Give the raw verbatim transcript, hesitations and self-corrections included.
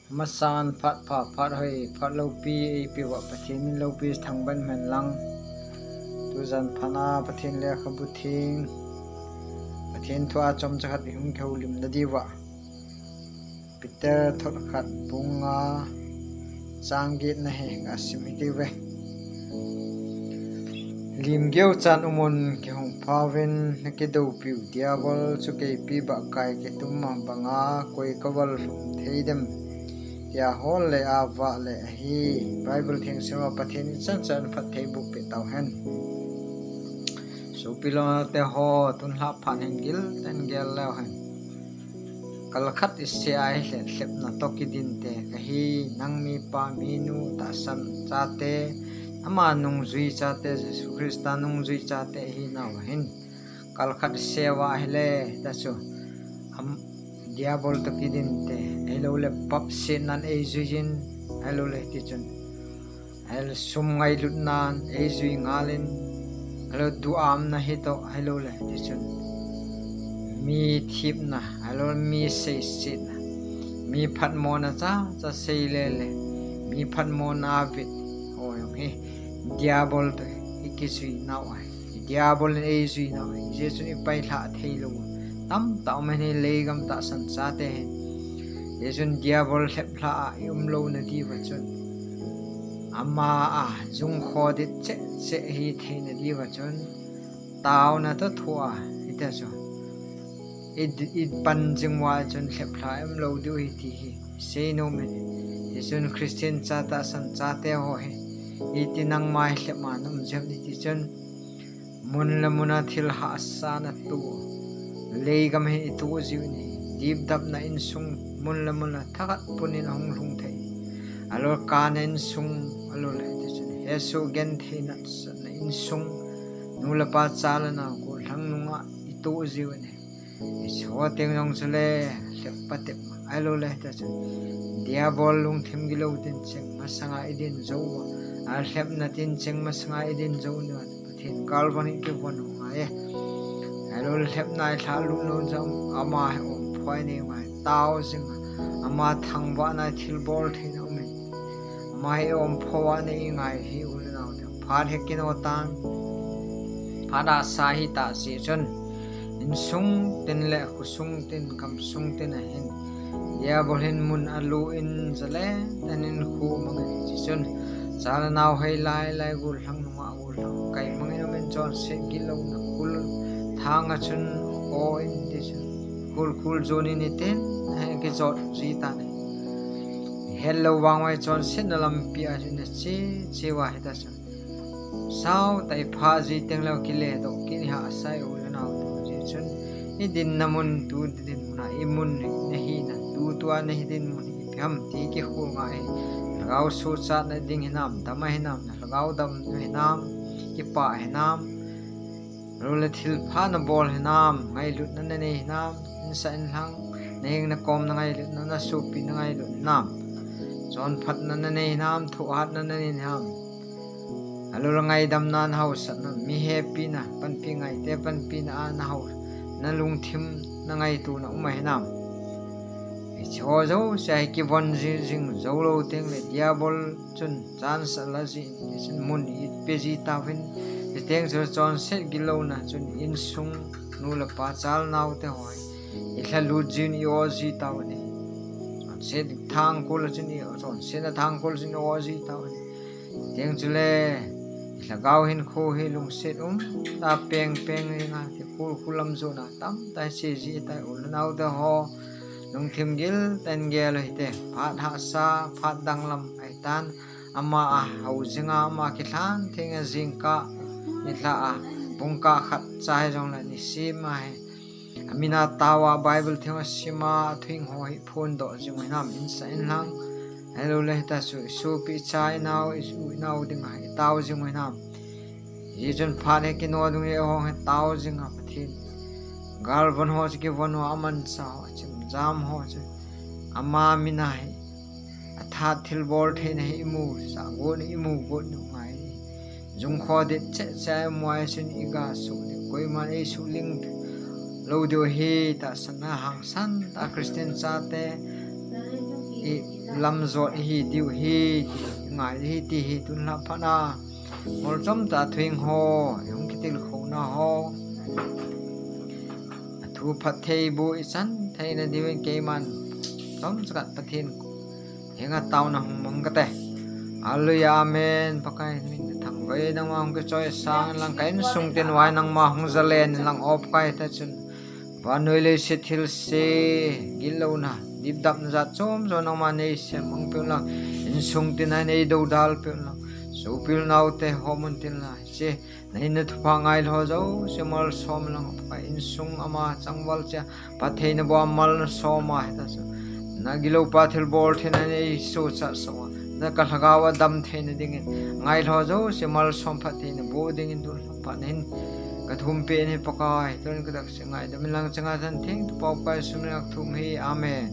Masan phat pha, phat hoi, phat loupi, eipeuva Pathen min loupi thangvah hen lang. Tujan phat a Pathen lekhabu theng, Pathen thu a chomcha khat ihung kihoulim nadiuva, Peter thot khat bung nga chang get na hi kasim hitiuve. Limgeu chan umon kihong phauvin, nakidoupiu Diabol chu keipi bahkai kitum a banga koi kaval lhum thei dem, tia hol le avah le ahi. Bible thengsim a Pathen in chan chan phatthei boh peh tauhen. Sopi lou nao te ho, tun lha phat hin gil ten gel leu hen. Kalkhat isei a hileh lhepna toh kidin te kahi, nang mipa minu tahsan chate, ama nungjui chate, Jesu Christa nungjui chate ahi nau ahin. Kalkhat isei uva ahile, ta chu, am, Diabol toh kidin te, ahilouleh pap sietnan eijui jin, ahilouleh tichun, ahileh sum ngailutnan eijui ngalin, ahileh duhamna hitoh, ahilouleh tichun, mi thipna, ahilouleh mi seisetna, mi phatmona chacha sei lele, mi phatmona vet, ho jong hi Diabol toh ikijui nau ahi. Diabol in eijui nau ahi. Hijeh chun ipai lhah thei lou tamtah um ahi, leigam tahsan chate hi. Hijeh chun Diabol lhep lhah a i um lou nadiuva chun, ama a jungkho det cheh cheh hi thei nadiuva chun, taona toh thua, hita chu, i, i pan jing uva chun lhep lhah i um lou diu ahi ti hi sei nom in. Hijeh chun Christian cha tahsan chate ho hi, iti nangma hi lhep a na um jep ni ti chun, mun le mun a thil hahsa na toh, leigam hi i toh jiu ni, dipdapna insung mun le mun a thakhat punin ahung lhung thei. Ahilou kana insung, ahilouleh tichun hesoh genthei natsatna insung, nu le pa cha le nao gollhang nunga i toh jiu ni. Hiche ho teng jong chule lhep patep, ahilouleh tichun Diabol lungthim gilou tincheng masanga i din jou uva, alhepna tincheng masanga i din jou uva, Pathen galvon hi kivon u ngai e. Ahilouleh lhepna i lhahlut lou jong ama hi ompho a i nei u ngai, tao jing a, ama thangvahna thilbol theina um in, ama hi ompho a i nei u ngai hi u le nao te. Phat hi kino tan, phat ahsa hita jeh chun, insung tin le khosung tin, gamsung tin ahin, Diabol hin mun alu in, jale ten in khu mang in, hijeh chun cha le nao hoilai lai gollhang nunga gollhang kai mang in um in, chonset gilouna khul thang a chun o in, tichun khul khul jon in, iten ahin kijot ji tan ahi. Hetlou vang uva chonsetna lampi a chun ache che uva hita chun, sao tai pha ji teng leh kile doh kit ni, hahsa i u le nao te. Hijeh chun i dinna mun, tu dinmun a i mun, na hina, tutua na hi dinmun hi ipi ham ti kikhol ngai. Lhagao suhchatna ding hinam, dam a hinam, na lhagao damna hinam, kipah hinam, ahilouleh thilpha na bol hinam, ngailutna na nei hinam, insah inlhang, na heng na kom na ngailutna, na sopi na ngailut hinam, chonphatna na nei hinam, thohhatna na nei hinam, ahilouleh ngaidamna, na haosatna, mi hepina, panpi ngaite panpina a na hao, na lungthim na ngaitona um a hinam. Hiche ho jouse hi kivon ji, jing jou lou teng leh Diabol chun chance ala ji in, tichun mun i pe ji tauvin, hiteng chun chonset gilouna chun insung, nu le pa, cha le nao te ho hi i lhalut ji in, i o ji tauvin ahi. Chonset thangkol a chun i, chonsetna thangkol chun i o ji tauvin ahi. Teng chule i lhagao hinkho hi lungset um tah peng peng jing a, ti khul khul lam jona tamtah i che ji tai u le nao te ho. Lungthim gil ten gel u hite. Phat hahsa, phat danglam ahi tan. Ama a hao jing a, ama kilhan theng a, jingkah, nilhah a, pungkah khat cha hijongle nisim a hi amin a tao a, Bible theng a sim a, athu hing ho hi phondoh jing u hinam, insah inlhang, ahilouleh hita chu i sopi, i cha, i nao, i u i nao dinga i tao jing u hinam. Hijeh chun phat hi kino dung hi, eiho hi tao jing a, Pathen galvon ho chu kivon uva, amanchah ho, achimjam ho chu ama min a hi athat thilbol theina hi i musah got, i mu got u ngai. Jungkho det cheh cheh a i um uva chun i ga suh diu, koiman ei suhling lou diu ahi, tahsan a hangsan tah a Christian chate i lam jot hi diu hi, ngai hi ti hi tun la phat na. Mol chom ta thuing ho, hung kitilkhouna ho. Athu phatthei bu ichan theina diuvin keiman chom chakat Pathen henga tauna hung mang kate. Hallelujah, amen. Pakai min thangvah in, nangma hung kichoi sang lang, ka insung tin vai nangma hung jalen lang, O Pakai, ta chun vannoi leiset thilse, gillouna, dipdapna jat chom chom nangma nei sem mang peh un lang, insung tin a nei dodal peh un lang, sopil naote ho mun tin la, hiche na hinna thupha ngailou jouse malsom lang, Pakai, insung ama changval chea phattheina bua malna soma hita chu, na gilou pa thilbol theina nei suhchat soma, na ka lhagao a dam theina dingin ngailou jouse malsom phattheina bu dingin tun la phat na hin ka thum peh in, Pakai, tun ka dak se ngaidam in lang, changa chan theng tu pau Pakai sum nak thum hi. Amen.